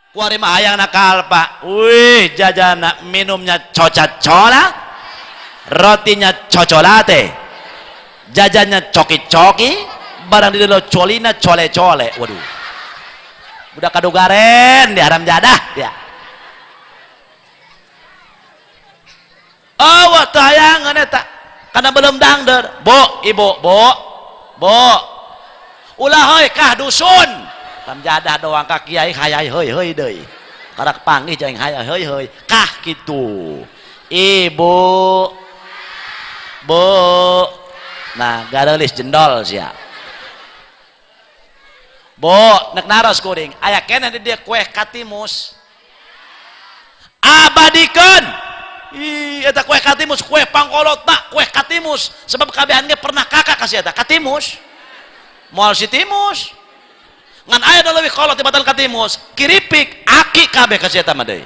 Kuari mah hayang nakal, Pak. Wih, jajana minumnya Coca-Cola, rotinya cocolate, jajannya coki-coki, barang di dalam colina cole-cole. Waduh, udah kadugaren di haram jadah ya. Oh, waktu hayangan eta karena belum dangder. Bu, ibu, bu, bu, ulah hoi kah dusun haram jadah doang ka kiai hayai heuy heuy deui karak panggih jeung hayai heuy heuy kah kitu. Ibu, bu, nah gareulis jendol sia. Bu, nek naros kuring aya keneh di dieu kue katimus abadikeun. Ih, eta kue katimus, kue pangkolotna kue katimus, sebab kabehan ge pernah kakak kasih eta katimus. Moal si timus ngan aya nu leuwih kolot tibatan katimus, kiripik aki kabeh kasih eta mah deui.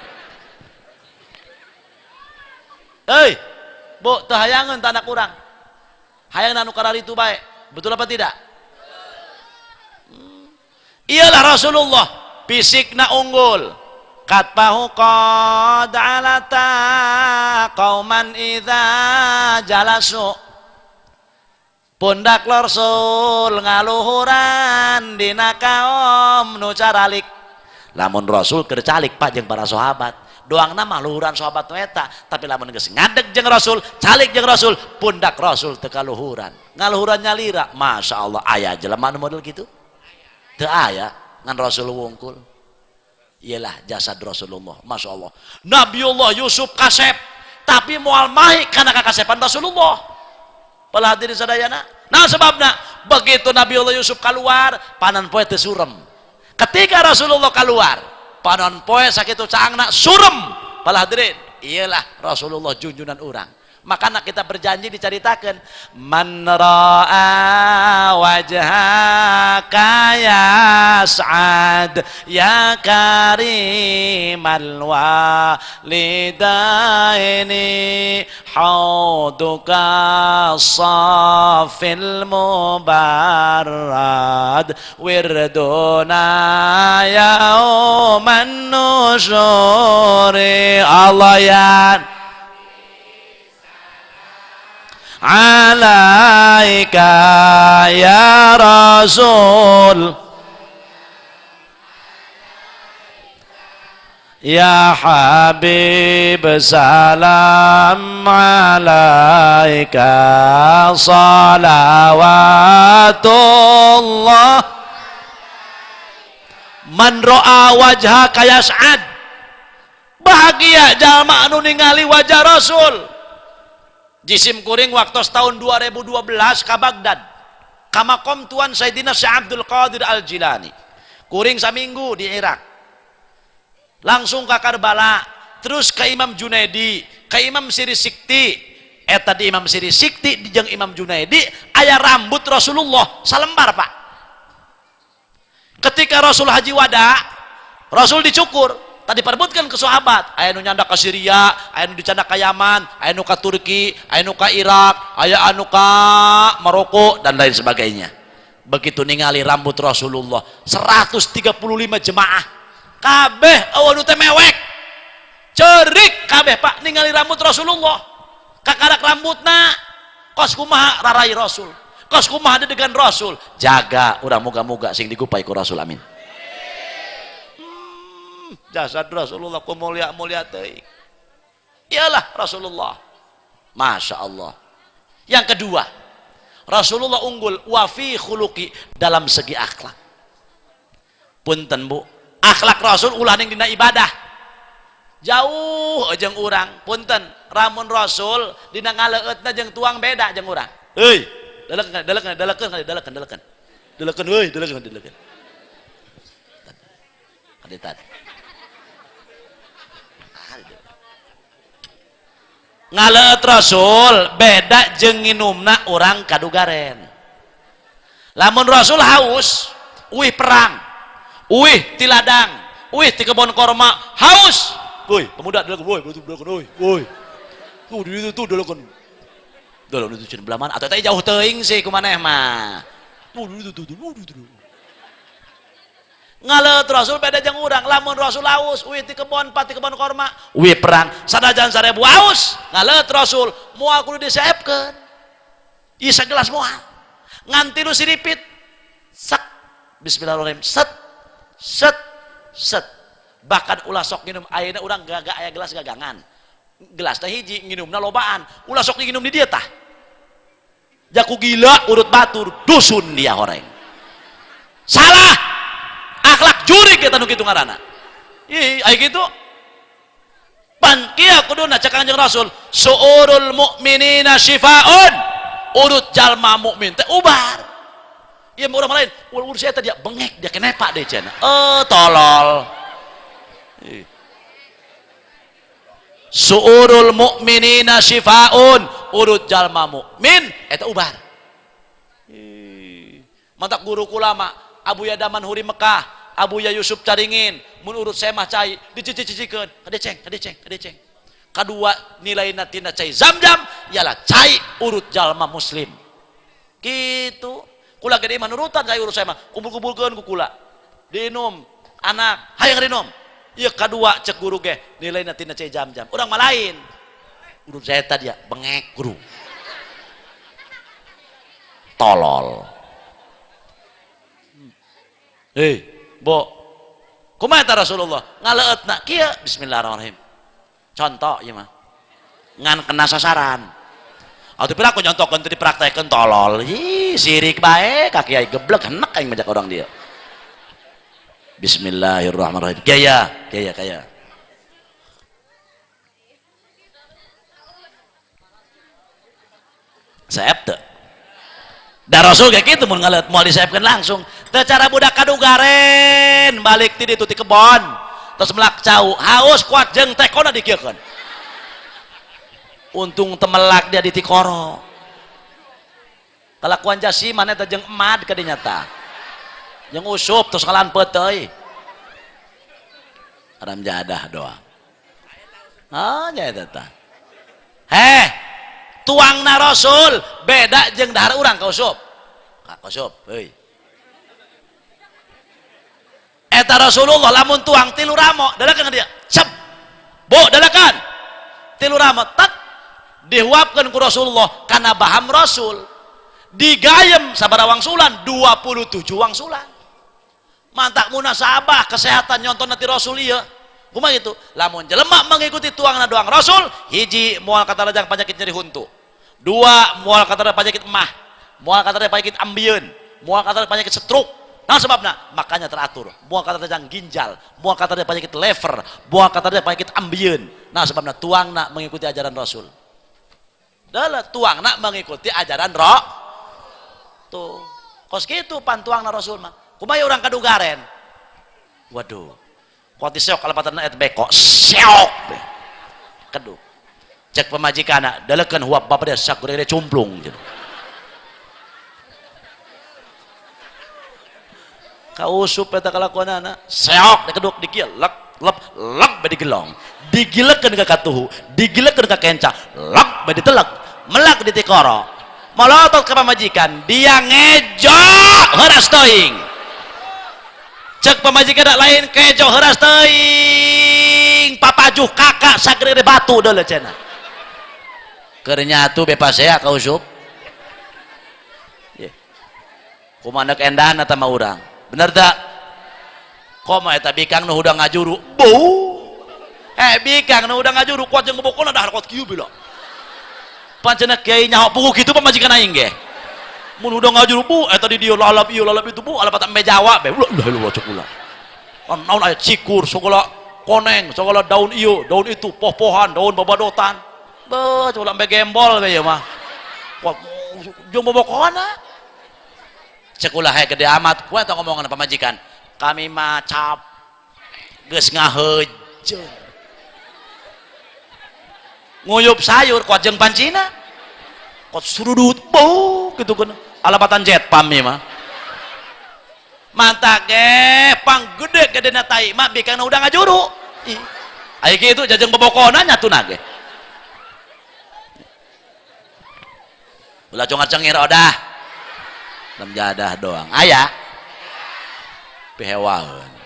Euy, bu, teu hayangeun ta anak urang, hayang anu kararitu bae, betul apa tidak? Iyalah Rasulullah fisikna unggul. Katpahu qad alata qauman idza jalasu, pundak Rasul ngaluhuran dina kaum nu caralik. Lamun Rasul keur calik, Pak, jeung para sahabat, doangna mah luhuran sahabat nu eta, tapi lamun geus ngadeg jeung Rasul, calik jeung Rasul, pundak Rasul teu kaluhuran, ngaluhuran nyalira. Masya Allah, aya jelema nu model kitu? Teu aya, ngan Rasul wungkul. Iyalah jasad Rasulullah, Masya Allah. Nabiullah Yusuf kasep, tapi moal mahi kana kakasepan Rasulullah. Para hadirin sadayana, nah sebabna begitu Nabiullah Yusuf keluar, panon poe teu surem. Ketika Rasulullah keluar, panon poe sakitu caangna surem. Para hadirin, iyalah Rasulullah junjunan urang. Makanya kita berjanji diceritakan man ra'a wajhaka yas'ad ya karimal walidaini hauduka safil mubarrad wirduna yauman nusuri. Allah ya alaika ya Rasul ya Habib salam alaika salawatullah. Man ro'a wajhaka yas'ad, bahagia jalma anu ningali wajah Rasul. Jisim kuring waktu tahun 2012 ke Baghdad, ka makom Tuan Sayyidina Syekh Abdul Qadir Al-Jilani. Kuring saminggu di Irak, langsung ke Karbala, terus ke Imam Junaidi, ke Imam Siri Sikti. Eta di Imam Siri Sikti di jeung Imam Junaidi aya rambut Rasulullah salembar, Pak. Ketika Rasul haji wada, Rasul dicukur, tadi perebutkan ke sahabat, aya nu nyandak ke Syria, aya nu dicandak ke Yaman, aya nu ka Turki, aya nu ka Irak, aya anu ka Maroko dan lain sebagainya. Begitu ningali rambut Rasulullah 135 jemaah kabeh eueuh nu teh mewek cerik kabeh, Pak, ningali rambut Rasulullah. Kakarak rambutna kos kumaha rarai Rasul, kos kumaha dedegan Rasul. Jaga urang muga-muga sing digupai ku Rasul, amin. Jasad Rasulullah ku mulia-mulia teuing. Iyalah Rasulullah, Masya Allah. Yang kedua, Rasulullah unggul wa fi khuluqi, dalam segi akhlak. Punten bu, akhlak Rasul ulah ning dina ibadah jauh jeung urang. Punten, ramun Rasul dina ngaleueutna jeung tuang beda jeung urang. Heuy, dalekeun dalekeun dalekeun dalekeun dalekeun dalekeun, heuy, dalekeun dalekeun. Kaditan ngaleut Rasul beda jeung nginumna urang kadugaren. Lamun Rasul haus, uih perang, uih ti ladang, uih ti kebon korma, haus. Woi, pemuda dalekeun, woi, dalekeun, woi, woi. Tuh di ditu tuh dalekeun. Dalekeun itu cenah belah mana? Atuh teh jauh teuing sih kumaneh mah. Tuh di ditu tuh, tuh, tuh. Ngaleut Rasul beda jeung urang, lamun Rasul aus uih ti kebon pati kebon korma, uih perang sanajan 1000 aus, ngaleut Rasul moal kudu diseepkeun. Ieu sagelas moal. Ngan tilu siripit. Sek bismillahirrahmanirrahim. Set set set. Bahkan ulah sok nginum ayeuna urang gagak aya gelas gagangan. Gelas teh hiji nginumna lobaan, ulah sok nginum di dieu tah. Jaku gila urut batur dusun dia horeng. Salah. Akhlak jurig eta nu kitu ngaranna. Ih, aya kitu. Pan kieu kuduna cek Kanjeng Rasul, suurul mukminina syifaun. Urut jalma mukmin teh ubar. Ieu mah urang lain, urut saya teh dia bengek, dia kenepa deui cenah. Tolol. Ih. Suurul mukminina syifaun, urut jalma mukmin eta ubar. Ih. Mantak guru kulama Abuya Damanhuri Mekah, Abuya Yusuf Caringin, mun urut semah cai dicicicicikeun, kadeceng, kadeceng, kadeceng. Kadua nilaina tina cai Zam-zam ialah cai urut jalma muslim. Kitu. Kula gede mah nurutan cai urut semah, kumpul-kumpulkeun ku kula. Diinum anak, hayang diinum. Ieu kadua cek guru ge nilaina tina cai Zam-zam. Urang mah lain. Urut saya tadi ya bengek guru. Tolol. Hei, bo, kumaha eta Rasulullah? Ngaleutna kieu, bismillahirrahmanirrahim. Contoh ieu mah. Ngan kena sasaran. Atuh pira aku nyontokeun teu dipraktekeun tolol. Ih, sirik bae ka kiai geblek henek aing majak orang dia. Bismillahirrahmanirrahim. Gaya, gaya, gaya. Seep teu? Da Rasul kayak gitu mun ngaleut moal diseepkeun langsung. Teu cara budak kadugaren balik ti ditu ti kebon. Terus melak cau, haus kuat jeung tekona dikieukeun. Untung temelak dia di tikoro. Kalakuan jasiman eta jeung emad ka dinya tah. Jeung usup terus ngalan peuteuy. Haram jadah doang. Ah nya eta tah. Heh, tuangna Rasul beda jeung dahar urang ka usup. Ka usup heuy. Eta Rasulullah lamun tuang tilu ramo dalakan dia. Cep. Bu dalakan. Tilu ramo tak dihuapkeun ku Rasulullah kana baham Rasul. Digayem sabaraha wangsulan 27 wangsulan. Mantak munasabah kesehatan nyonton nanti Rasul ieu. Kumaha gitu? Lamun jelema mengikuti tuangna doang Rasul, hiji moal katarajang penyakit nyeri huntu. Dua moal katarajang penyakit emah, moal katarajang penyakit ambieun, moal katarajang penyakit stroke. Nah sebabna makanya teratur. Moal katarajang ginjal, moal katarajang penyakit lever, moal katarajang penyakit ambieun. Nah sebabna tuangna mengikuti ajaran Rasul. Dalah tuangna mengikuti ajaran roh. Tuh. Kos kitu pantuangna Rasul mah. Kumaha urang kadugaren? Waduh. Kuat diseok kalepatan eta beko seok be. Keduk. Cek pamajikanna dalekeun huap bapak dia sak gede cumplung gitu. Kausup eta kalakuanana seok dikeduk dikieu lek lep lek be digelong. Digilekeun ka katuhu, digilekeun ka kenca, lek be ditelek, melak di tikoro. Molotot ka pamajikan, dia ngejo heuras teuing. Cek pamajikan lain kejo heuras teuing, papajuh kakak sagede batu deuleu cenah. Keur nyatu bepasea ka usup. Ye. Kumaha endahan eta mah urang. Bener tak? Komo eta bikang nu hudang ngajuru. Bu. Bikang nu hudang ngajuru kuat jeung bobokona dahar kuat kieu bila. Pancena kiai nyaho pugu kitu pamajikan aing ge. Mun hudang ngajuru bu eta di dieu lalap ieu lalap itu bu alapat embe Jawa be. Ulah ulah cek ulah. Naon aya cikur segala koneng segala daun ieu daun itu poh-pohan daun babadotan. Beuh ulah embe gembol be ieu mah. Kuat jeung bobokona. Cek ulah hae gede amat kuat ngomongan pamajikan. Kami mah cap geus ngahejeun. Nguyup sayur kuat jeung pancina. Kuat surudut bau gitu kan. Alapatan jet pam ieu mah. Mantak ge pang gede gedena tai mah bikangna udah ngajuru. Ih. Aya kitu jajeng bobokona nyatuna ge. Ulah congar-cengir odah. Lam jadah doang. Aya. Pihewaeun.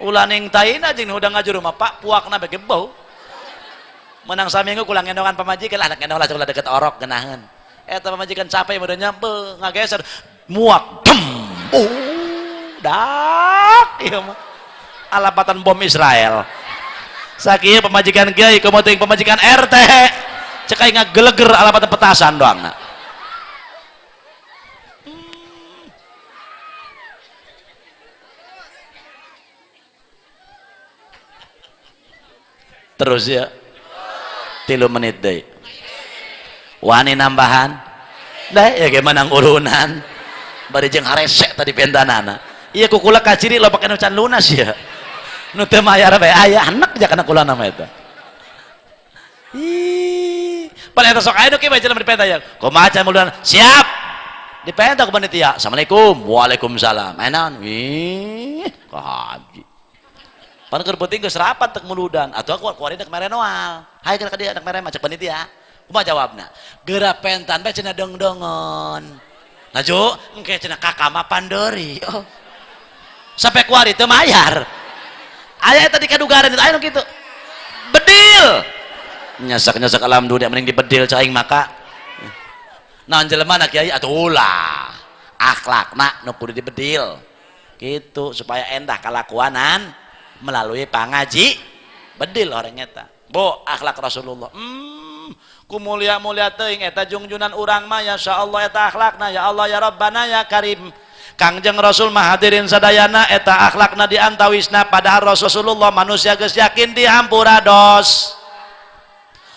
Ulah ning taina jeung udah ngajuru mah Pak puakna bege bau. Menang saminggu kulang ngendongan pamajikan lah anak ngendong lah ulah deket orok geunaheun. Eta pamajikan capek meureun nya beuh ngageser muak dem. Dak ieu mah. Alapatan bom Israel. Sakieu pamajikan kiai komo teuing pamajikan RT. Cek aing ngageleger alapatan petasan doangna. Terus ya 3 menit deh wani nambahan dah ya gimana urunan bari jeung haresek tadi pentanana iya kukula kaciri lo pakai can lunas ya nu teu mayar bae aya anak ja kana kula nama eta ih paling eta sok aya nu kieu bae jelema dipenta ya kumaha can muludan siap dipenta ku panitia assalamualaikum waalaikumsalam aya naon ih ka haji pan keur penting geus rapat tek muludan atuh aku kuari dek mere noal hayu ka dieu dek mere mah cek panitia kumaha jawabna geura pentan bae cenah dongdongon laju engke cenah kakak mah panderi oh. Sampai kuari teu mayar aya eta di kadugaran aya nu kitu bedil nyasak-nyasak alam dunia mending dibedil cai maka naon jelema na kiai atuh ulah akhlakna nu kudu dibedil kitu supaya endah kalakuanan melalui pangaji bedil orang eta bu akhlak Rasulullah ku mulia-mulia teuing eta jungjunan urang mah ya insyaallah eta akhlakna ya Allah ya Rabbana ya Karim Kangjeng Rasul mah hadirin sadayana eta akhlakna diantawisna padahal Rasulullah manusia geus yakin dihampura dos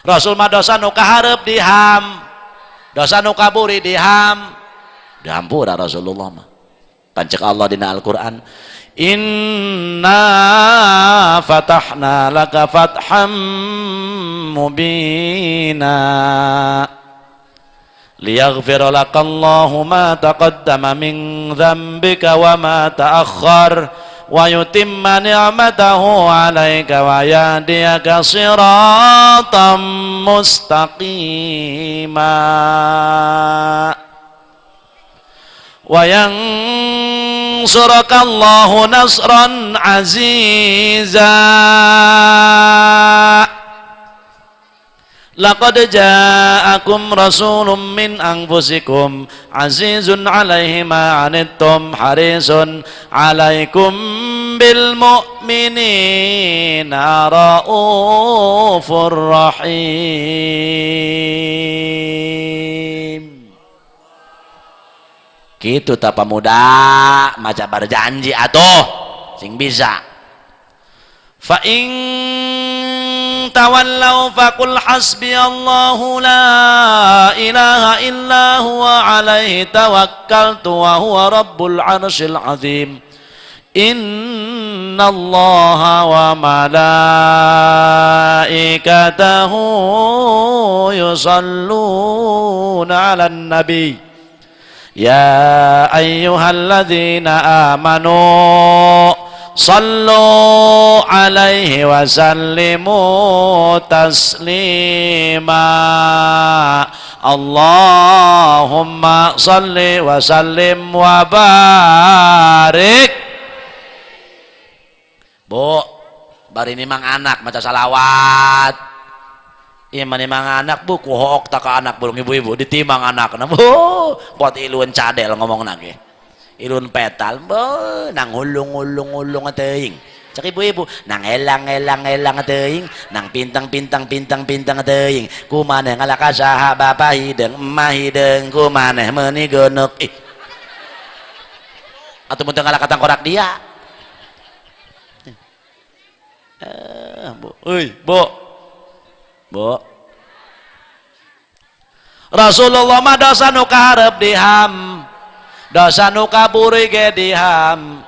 Rasul mah dosa nu kahareup diham dosa nu kaburi diham dihampura Rasulullah mah pancek Allah dina Al-Qur'an Inna fatahna laka fatham mubina liyaghfira lakallahu ma taqaddama min dzambika wa ma ta'akhkhar wa yutimma ni'matahu 'alaika wa yahdiyaka siratan mustaqima wa yansurukallahu nasran aziza laqad ja'akum rasulun min anfusikum azizun 'alaihi ma 'anittum harisun 'alaikum bil mu'minina raufur rahim. Gitu tak pemuda maca berjanji atuh sing bisa fa in tawallaw faqul hasbiyallahu la ilaha illa huwa alaihi tawakkaltu wa huwa rabbul arsyil azim innallaha wa malaikatahu yusalluna 'alan nabi ya ayyuhalladzina amanu sallu alaihi wa sallimu taslima Allahumma salli wa sallim wa barik. Bu, bari nimang anak maca salawat. Iya manimang anak bu, ku hook tak ka anak burung ibu-ibu ditimang anak bu, buat ilun cadel ngomong nage, ilun petal bu, nang ulung-ulung-ulung teuing, cek ibu-ibu, nang elang-elang-elang teuing, nang pintang-pintang-pintang-pintang teuing, ku maneh ngalaka saha bapa hideung, emah hideung, ku maneh meuni geuneuk, ih, atuh mun teu ngalaka tangkorak dia, bu, euy, bu. Bu. Rasulullah mah dosa nu kahareup diham, dosa nu kaburi ge diham.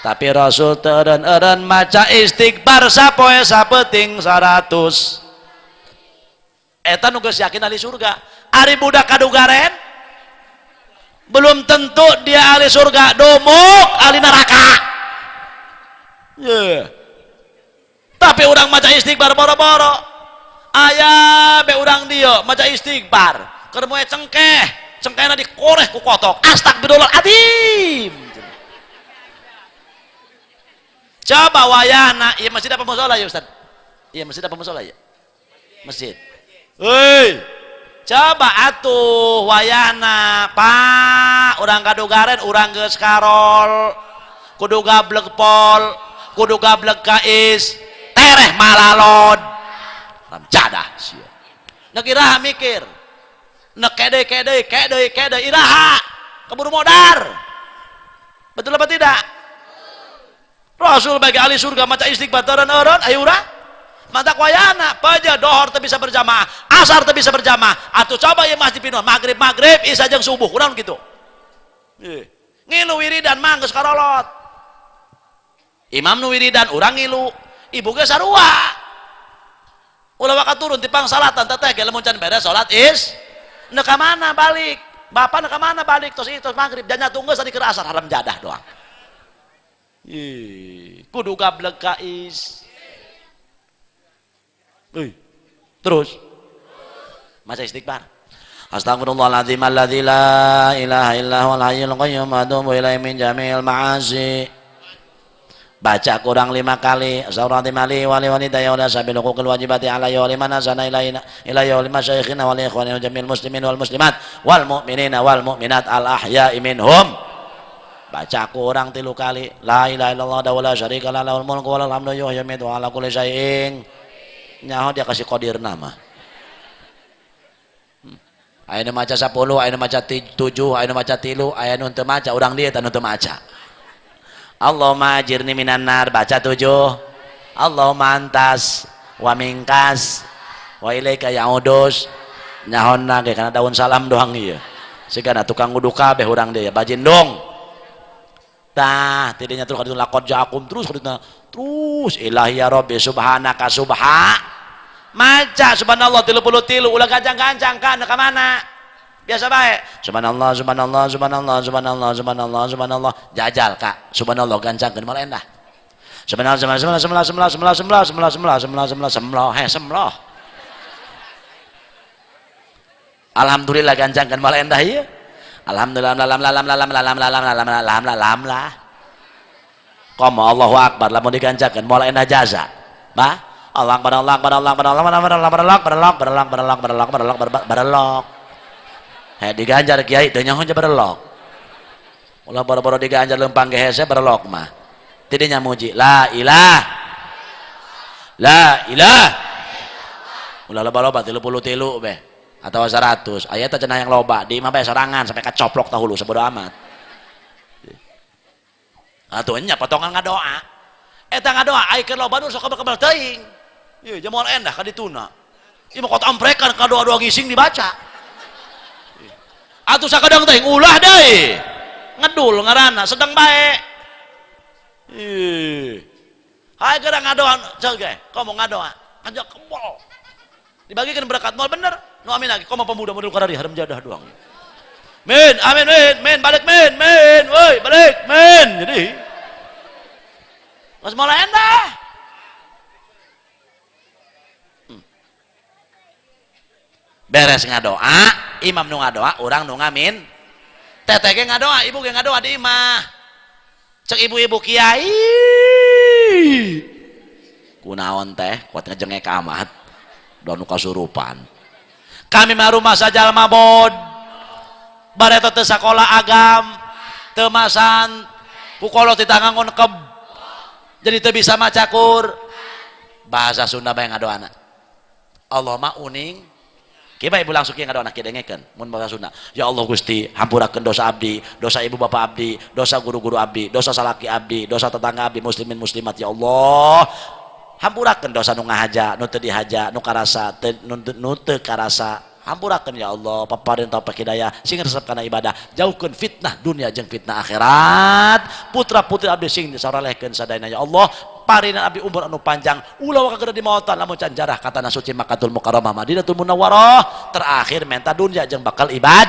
Tapi Rasul teu eureun-eureun maca istighfar sapoe sapeuting 100. Eta nu geus yakin ahli surga. Ari budak kadugaren belum tentu dia ahli surga, domuk ahli neraka. Yeah. Tapi urang maca istighfar boro-boro. Aya be urang dieu maca istighfar keur moe cengkeh cengkehna dikoreh ku kotok astagfirullahaladzim. Coba wayahna ieu masjid apa musola ya Ustaz? Iya masjid apa musola ya? Masjid. Hei, coba atuh wayahna Pak, urang kadugaren urang geus karol, kudu gablek pol, kudu gablek kais, tereh malalod. Ramjadah sia. Nek iraha mikir. Nek kede kede kede kede iraha keburu modar. Betul apa tidak? Rasul bagi ahli surga maca istighfar eureun ayo urang. Mata wayahna paja dohor teu bisa berjamaah, asar teu bisa berjamaah. Atuh coba ya masjid pinuh maghrib maghrib isya jeung subuh kurang gitu. Ngilu wiridan mah geus karolot. Imam nu wiridan urang ngilu, ibu ge sarua. Ulah waka turun ti pangsalatan teteh ge lamun can beres salat is. Neuk ka mana balik? Bapak neuk ka mana balik tos ieu tos maghrib janya tunggu tadi keur asar haram jadah doang. Ih, kudu gablek ka is. Uy, terus maca istighfar. Astaghfirullahaladzim alladzi la ilaha illa huwal hayyul qayyum wa atubu ilaihi min jami'il ma'asi. Baca kurang 5 kali. Astagfirullahaladzim ali wa li walidayya wa li ashabil huquqil wajibati alayya wa liman asana ilaina ilayya wa limasyayikhina wa li ikhwani wa jami'il muslimin wal muslimat wal mu'minina wal mu'minat al ahya'i minhum. Baca kurang 3 kali. La ilaha illallah wa la syarika lahu lahul mulku wa lahul hamdu yuhyi wa yumiitu wa ala kulli syai'in. Nyaho dia kasih kodir nama. Aya nu maca 10, aya nu maca 7, aya nu maca 3, aya nu teu maca, urang dieu teh nu teu maca. Allahumma ajirni minan nar, baca 7. Allahumma antas wa minkas wa ilaika ya'udus. Nyahonna ge kana daun salam doang ieu. Sigana tukang wudu kabeh urang dieu bajindong. Tah, tidinya terus kaditu laqad ja'akum terus kaditu terus ilahi ya rabbi subhanaka subha. Maca subhanallah 33 ulah gancang-gancang kan ka mana? Biasa bae. Subhanallah subhanallah subhanallah subhanallah subhanallah subhanallah jajal kak. Subhanallah gancangkeun malah endah. Subhanallah subhanallah subhanallah subhanallah subhanallah subhanallah subhanallah subhanallah subhanallah semloh he semloh. Alhamdulillah gancangkeun malah endah ieu. Alhamdulillah lam lam lam lam lam lam lam lam lam lam lah. Komo Allahu akbar lamun digancakeun moal endah jaza. Bah, Allah akbar Allah akbar Allah akbar Allah akbar Allah akbar Allah akbar Allah akbar Allah akbar Allah akbar Allah akbar berelok. He diganjar kiai teu nyaho berelok. Ulah boro-boro diganjar lempang ge hese berelok mah. Tidinya muji la ilah la ilah. Ulah loba-loba 33 beh atau 100 aya teh cenah yang loba di imah bae sorangan sampai kacoplok tahulu sabodo amat. Atuh nya potongan ngadoa. Eta ngadoa ai keur loba nu sok kebel teuing. Ieu jamal endah ka dituna. Ieu mah kot amprekan ka doa-doa ngising dibaca. Atuh sakadang teuing ulah deui. Ngedul ngaranna sedang bae. Ih. Hae geura ngadoa ceuk ge, komo ngadoa. Anjak kebol. Dibagikan berkat moal bener. Nu amin lagi, komo pemuda model karari haram jadah doang. Min, amin, min, min, balik min, min, woi, balik min. Jadi mas moal endah. Beres ngadoa, imam nu ngadoa, urang nu ngamin. Teteh ge ngadoa, ibu ge ngadoa di imah. Cek ibu-ibu kiai. Kunaon teh, kuat ngejengek amat. Doa nu kasurupan. Kami mah rumah sajalma bod. Bareto teu sakola agam, teu masan, ku kolot ditangangon keb. Jadi teu bisa maca Qur. Bahasa Sunda bae ngadoana. Allah mah uning. Kieu bae ibu langsung kieu ngadoana kieu dengekeun mun bahasa Sunda. Ya Allah Gusti, hampurakeun dosa abdi, dosa ibu bapak abdi, dosa guru-guru abdi, dosa salaki abdi, dosa tetangga abdi, muslimin muslimat ya Allah. Hampurakeun dosa nu ngahaja, nu teu dihaja, nu karasa, nu teu karasa. Hampurakeun ya Allah, paparin taufik hidayah, sing resep kana ibadah, jauhkeun fitnah dunia jeung fitnah akhirat. Putra-putri abdi sing disaralehkeun sadayana ya Allah, parinan abdi umur anu panjang, ulah waka di mautan lamun can jarah ka tanah suci Makkatul Mukarramah Madinatul Munawwarah, terakhir menta dunia jeung bakal ibad.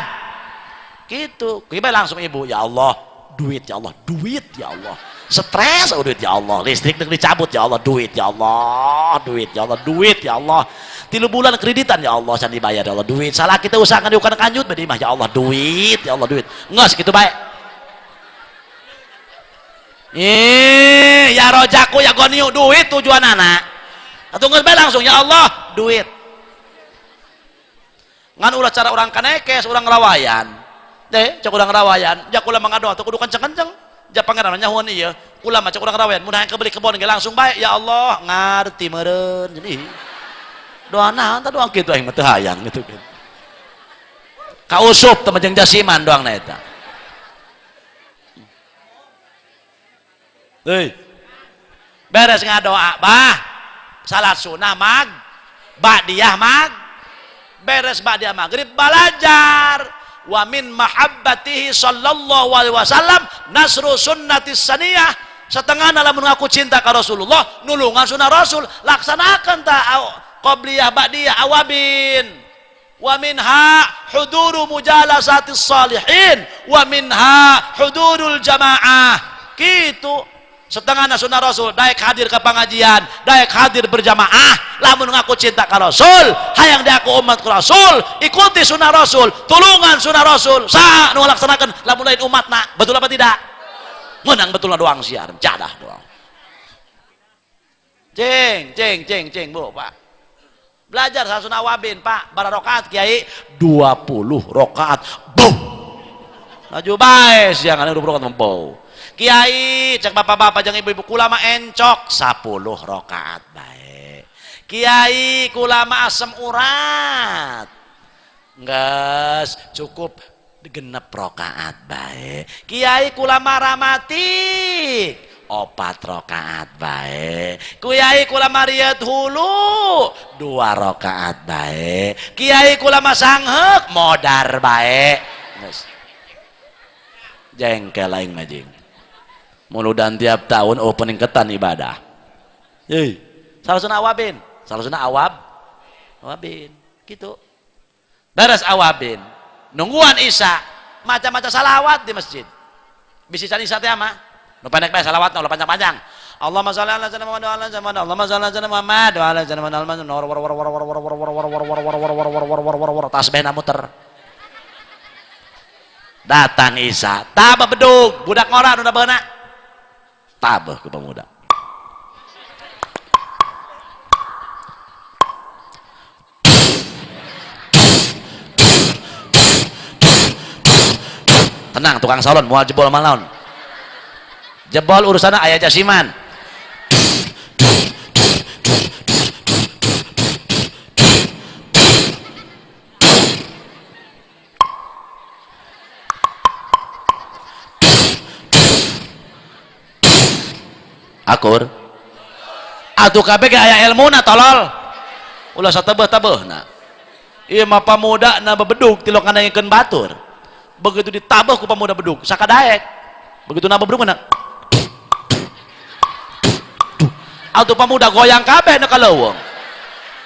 Gitu. Kieu bae langsung ibu, ya Allah, duit ya Allah, duit ya Allah. Stres oh duit ya Allah, listrik deuk dicabut ya Allah, duit ya Allah, duit ya Allah, duit ya Allah. 3 bulan kreditan ya Allah can dibayar ya Allah, duit. Salah kita usahakan diukan kanjut bedi mah ya Allah, duit ya Allah, duit. Geus kitu bae. Ya Ya Rojaku ya Goniu, duit tujuan anak. Atuh geus bae langsung ya Allah, duit. Ngan ulah cara urang kanekes, urang rawayan. Deh, cek urang rawayan, ja kula mah ngadoa teu kudu kenceng-kenceng. Ja pangeran nyahuan ieu, kula mah cek urang rawayan, mun hayang kebeli kebon ge langsung bae ya Allah, ngarti meureun. Jadi doa naon tah doa kitu aing mah teu hayang gitu kan. Kausup teh jeung jasiman doangna eta. Hei. Beres ngadoa, bah. Salat sunah mag, ba'diyah mag. Beres ba'diyah maghrib belajar. Wa min mahabbatihi sallallahu alaihi wasallam nasru sunnatis saniyah. Setengah lamun ngaku cinta ka Rasulullah, nulungan sunnah Rasul, laksanakan ta qabliyah ba'diyah awabin. Wa minha huduru mujalasatis salihin wa minha hudurul jamaah. Gitu. Setengah sunnah Rasul, daek hadir ke pengajian, daek hadir berjamaah, lamun ngaku cinta ka Rasul, hayang diaku umat ku Rasul, ikuti sunnah Rasul, tulungan sunnah Rasul, saha nu laksanakeun lamun lain umatna, betul apa tidak? Menang betul doang siar, jadah doang. Cing, cing, cing, cing, Bu, Pak. Belajar salah sunnah wabin, Pak, bara rakaat kiai 20 rakaat. Boom. Laju bae siang 20 rakaat mempau. Kiai cek bapak-bapak jeung ibu-ibu kula mah encok 10 rakaat bae. Kiai kula mah asem urat. Geus cukup genep rakaat bae. Kiai kula mah ramatik 4 rakaat bae. Kiai kula mah rieut hulu 2 rakaat bae. Kiai kula mah sangheuk modar bae. Geus. Jengkel aing mah jeung. Muludan tiap tahun oh peningkatan ibadah. Hei, salah sunah awabin, salah sunah awab, awabin, gitu. Beres awabin, nungguan isya, macam-macam salawat di masjid. Bisi can isya teh mah, nu pendek bae salawatna ulah panjang-panjang. Allahumma shalli ala sayyidina Muhammad wa ala sayyidina Muhammad, Allahumma shalli ala sayyidina Muhammad wa ala sayyidina Muhammad, war war war war war war war war war war war war war war war war war tasbihna muter. Datang isya, tabah bedug, budak ngora nu beuna. Tabah ke pemuda. Tenang tukang salon moal jebol malaon. Jebol urusanna aya jasiman. Akur atuh kabeh ge aya ilmuna tolol ulah satebeuh-tebeuhna ieu mah pamuda na bebedug tilok nganangikeun batur begitu ditabeuh ku pamuda bedug sakadaek begitu na bebedug mana atuh pamuda goyang kabeh na ka leuweung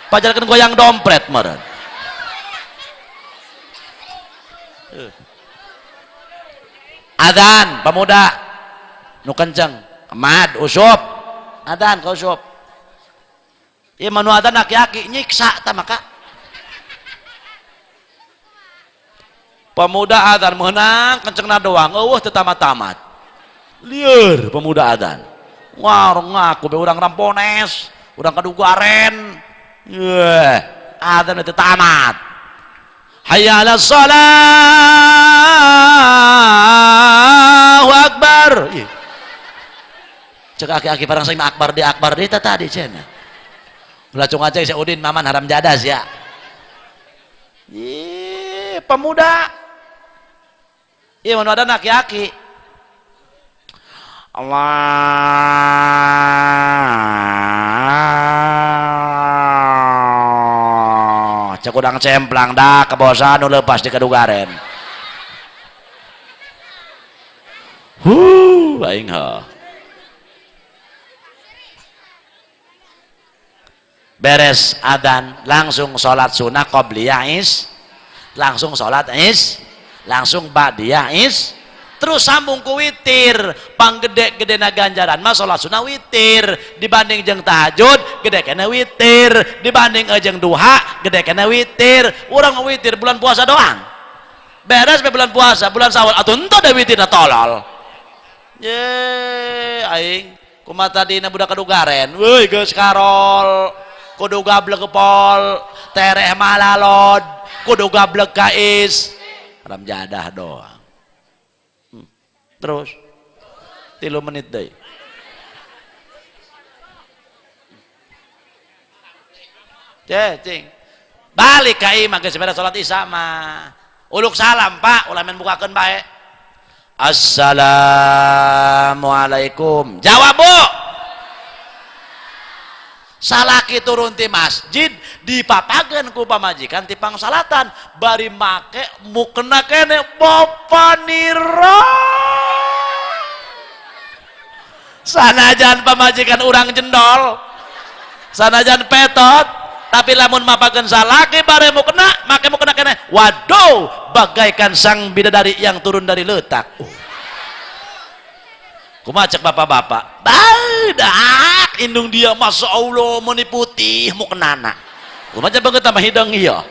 pajarkeun goyang dompret meureun. Adzan pamuda nu kenceng mad usup adan ka usup ieu mah nu adan aki-aki nyiksa tah maka pemuda adan meunang kencengna doang eueuh teu tamat-tamat lieur pemuda adan wah ngaku be urang Rampones urang Kadugaren yeuh adan teu tamat hayya 'alas shalah akbar. Cek aki-aki barang saya akbar di tadi cenah. Ulah cung aja si Udin maman haram jadas ya. Ih, pemuda. Iya mana ada aki-aki. Allah. Cek udang cemplang dah kebosan nu lepas di Kadugaren. Huh, aing heuh. Beres adzan langsung sholat sunnah qobliyah is, langsung sholat is, langsung ba'diyah is, terus sambung ku witir. Panggede-gede na ganjaran mah sholat sunnah witir dibanding jeung tahajud gede kena witir, dibanding jeung duha gede kena witir. Urang witir bulan puasa doang, beres be bulan puasa bulan Syawal atuh henteu da witirna tolol. Ye aing Kumaha tadina budak kadugaren, weuy geus karol, kudu gablek pol, tereh malalod, kudu gablek kais. Haram jadah doang. Terus 3 menit deui. Cing. Balik ka imah geus beres salat isya mah. Uluk salam, Pak, ulah main bukakeun bae. Assalamualaikum. Jawab, Bu. Salaki turun ti masjid dipapageun ku pamajikan ti pangsalatan bari make mukena kene bapa nira. Sanajan pamajikan urang jendol, sanajan petot, tapi lamun mapageun salaki bare mukena, make mukena kene. Waduh, bagaikan sang bidadari yang turun dari letak. Kumaha cek bapak-bapak? Badak indung dia masya Allah meni putih mukenana. Kumaha cek banget tambah hidung iya.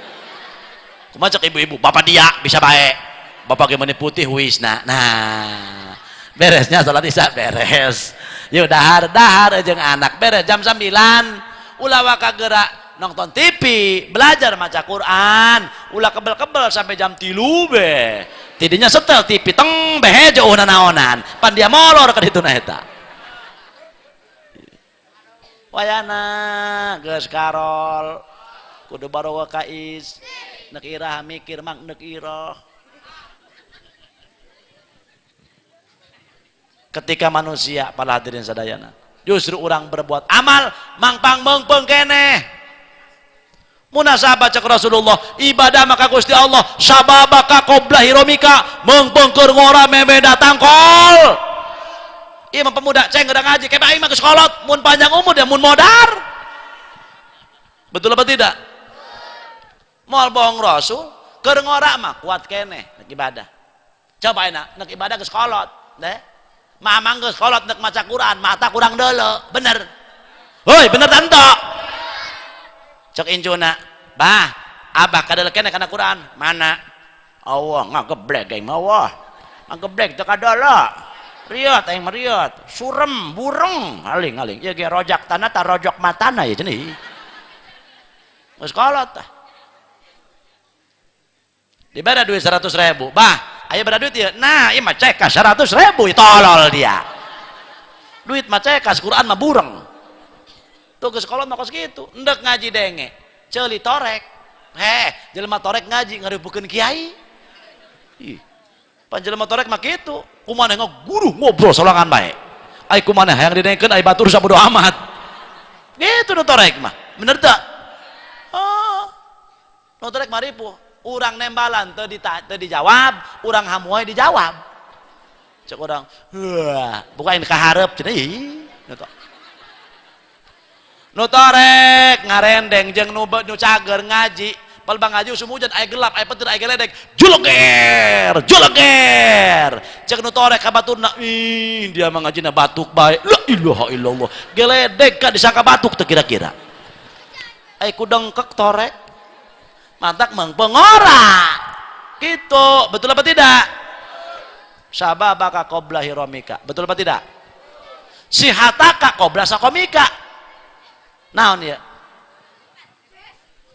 Kumaha cek ibu-ibu, bapak dia bisa baik. Bapak ge meni putih wisna. Nah, beresnya salat isya beres. Yuk dahar dahar jeung anak beres jam 9. Ulah waka gerak nonton TV, belajar maca Quran, ulah kebel-kebel sampai jam 3 be. Tidinya setel TV teng behejo nanaonan, pan dia molor ka ditu na eta. Wayana geus karol, kudu baroga kais, nek irah mikir mang nek irah. Ketika manusia para hadirin sadayana, justru orang berbuat amal mangpang meungpeung keneh. Munasabah cek Rasulullah, ibadah maka Gusti Allah sababaka qabla hiromika meungpeung keur ngora meme datang kol. Ieu mah pemuda ceng udah ngaji kayak aing mah geus kolot, mun panjang umur dia mun modar. Betul apa tidak? Moal bohong Rasul, keur ngora mah kuat keneh nek ibadah. Coba enak nek ibadah geus kolot, deh. Mamang geus kolot nek maca Quran, mata kurang deuleu, bener. Hoi, bener tanto. Cek incuna, bah, abah kadal kene kana Quran, mana? Allah ngageblek aing mah wah. Ngageblek teu kadala. Riot aing mah riot, surem, bureng, aling-aling. Ieu ge rojak tanah ta rojok matana ya cenah. Geus kolot tah. Dibere duit 100.000, bah, aya bere duit ieu. Nah, ieu mah cekas 100.000, tolol dia. Duit mah cekas, Quran mah bureng. Tuh geus kolot mah kos kitu, endek ngaji denge, ceuli torek. Heh, jelema torek ngaji ngaribukeun kiai. Ih. Pan jelema torek mah kitu, kumaneh ngaguru ngobrol sorangan bae. Ai kumaneh hayang didengekeun ai batur sabodo amat. Gitu nu torek mah. Bener teu? Oh. Nu torek mah ripuh. Urang nembalan teu dijawab, urang hamuai dijawab. Cek urang, wah, bukain kaharep cenah ih. Nu torek ngarendeng jeung nu cager ngaji, palbang ngaji usum hujan aya gelap, aya petir, aya geledek, juleger, juleger. Cek nu torek ka baturna, ih dia mah ngajina batuk bae. La ilaha illallah. Geledek ka disangka batuk teu kira-kira. Ai ku dengkek torek. Mantak mengpengora. Gitu, betul apa tidak? Sababaka qabla hiramika. Betul apa tidak? Sihataka qabla sakomika. Naon ya?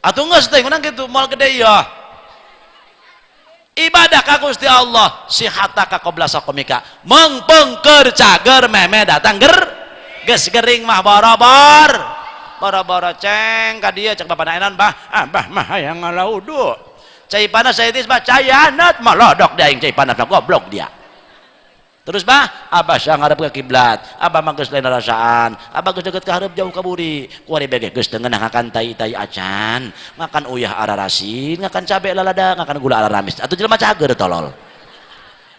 Atuh geus teh ngeunan kitu moal gede ya. Ibadah ka Gusti Allah sihataka qabla sakomika. Mengpengker cager meme datang ger geus gering mah boro-bor. Boro-boro ceng ka dieu cek bapana enan bah, abah mah hayang ngalaudu. Cai panas cai tis bah cayanat malodok dia aing cai panas goblok dia. Terus bah, abah syah ngarep ke kiblat, abah mah geus lain rasaan, abah geus deket ka hareup jauh ka buri. Kuari bege geus teu ngeunah ngakan tai-tai acan, ngakan uyah ararasin, ngakan cabe lalada, ngakan gula araramis. Atuh jelema cager tolol.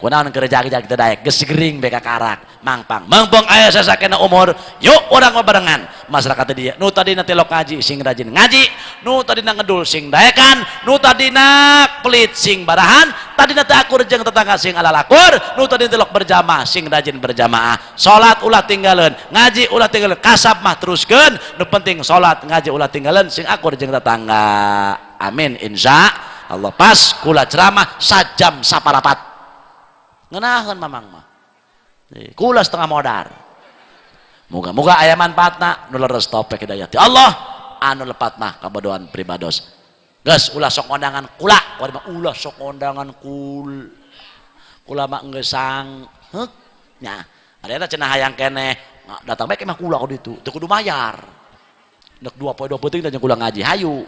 Kunaon keur jag-jag teu daek, geus gering be kakarak, mangpang. Mangpong aya sasakena umur, yuk urang barengan. Masyarakat dia, nu tadina tilok ngaji sing rajin ngaji, nu tadina ngedul sing daekan, nu tadina pelit sing barahan, tadina teu akur jeung tetangga sing alalakur, nu tadina tilok berjamaah sing rajin berjamaah. Salat ulah tinggaleun, ngaji ulah tinggaleun, kasab mah teruskeun, nu penting salat ngaji ulah tinggaleun sing akur jeung tetangga. Amin insya Allah. Pas kula ceramah sajam saparapat. Ngenaheun mamang mah. Kula setengah modar. Moga-moga aya manfaatna. Nu leres taufik hidayah ti Allah, anu lepat mah kabodohan pribados. Geus, ulah sok ngondangan kula, ulah sok ngondangan kula mah geus sangheuk nya. Ada eta cenah hayang keneh datang bae mah kula kudu ditu, teu kudu mayar. Nek 2 poe 2 peuting teh kula ngaji hayu.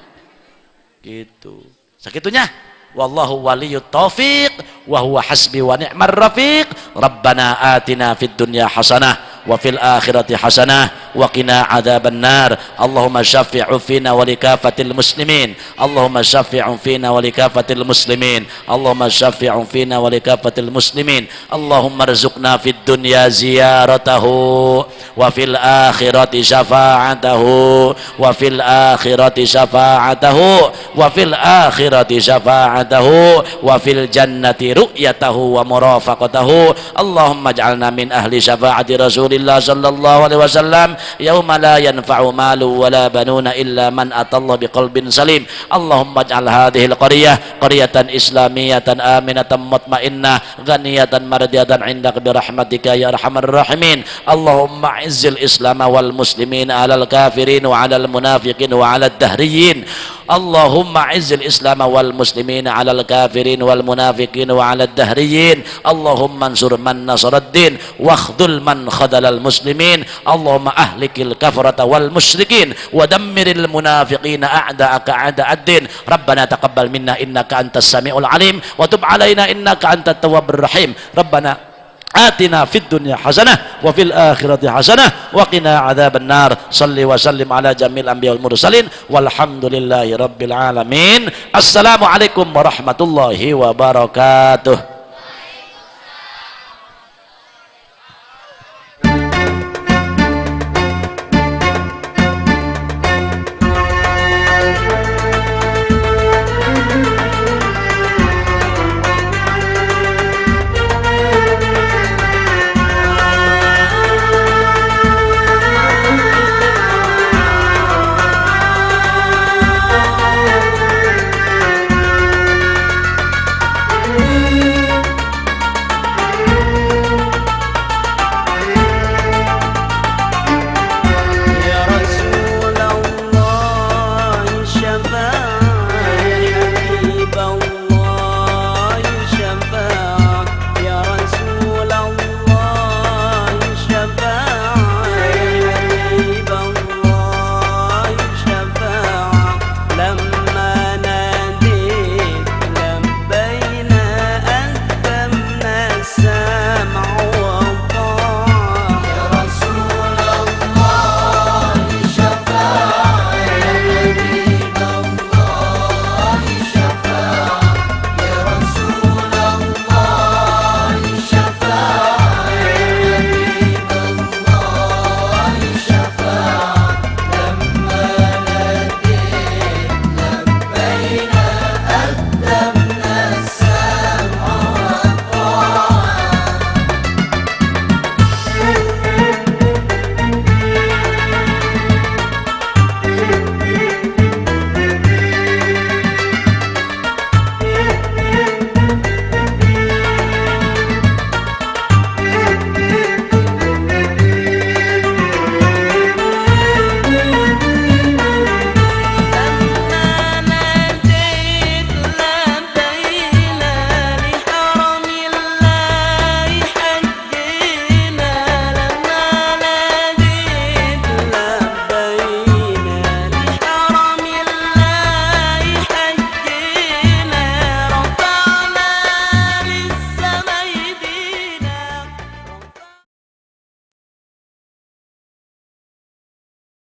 Gitu. Sakitunya. Wallahu waliyut taufiq wa huwa hasbi wa ni'mar rafiq. Rabbana atina fid dunya hasanah wa fil akhirati hasanah wa qina adzaban nar. Allahumma syafi'u fina wa likafatil muslimin. Allahumma syafi'u fina wa likafatil muslimin. Allahumma syafi'u fina wa likafatil muslimin. Allahumma rzuqna fid dunya ziyaratahu wa fil akhirati syafa'atahu wa fil akhirati syafa'atahu wa fil akhirati syafa'atahu wa fil jannati ru'yatahu wa murafaqatahu. Allahumma ij'alna min ahli syafa'ati Rasulillah sallallahu alaihi wasallam yauma la yanfa'u malu wala banuna illa man atallah biqalbin salim. Allahumma ij'al hadhihi alqaryah qaryatan islamiyatan aminatan mutmainnah ghaniyatan mardiyatan indak birahmatika ya arhamar rahimin. Allahumma izzil islam wal muslimin alal kafirin wa alal munafiqin wa alad dahriyin. Allahumma izzil islam wal muslimin alal kafirin wal munafiqin wa alad dahriyin. Allahumma ansur man nasaraddin wakhdhul man khadalal muslimin. Allahumma ahlikil kafarata wal musyrikin wa dammiril munafiqina a'da'aka a'da'ad-din. Rabbana taqabbal minna innaka antas samiul alim wa tub alaina innaka antat tawwabur rahim. Rabbana atina fid dunya hasanah wa fil akhirati hasanah wa qina adzaban nar. Salli wa sallim ala jamil anbiya wal mursalin walhamdulillahi rabbil alamin. Assalamualaikum warahmatullahi wabarakatuh.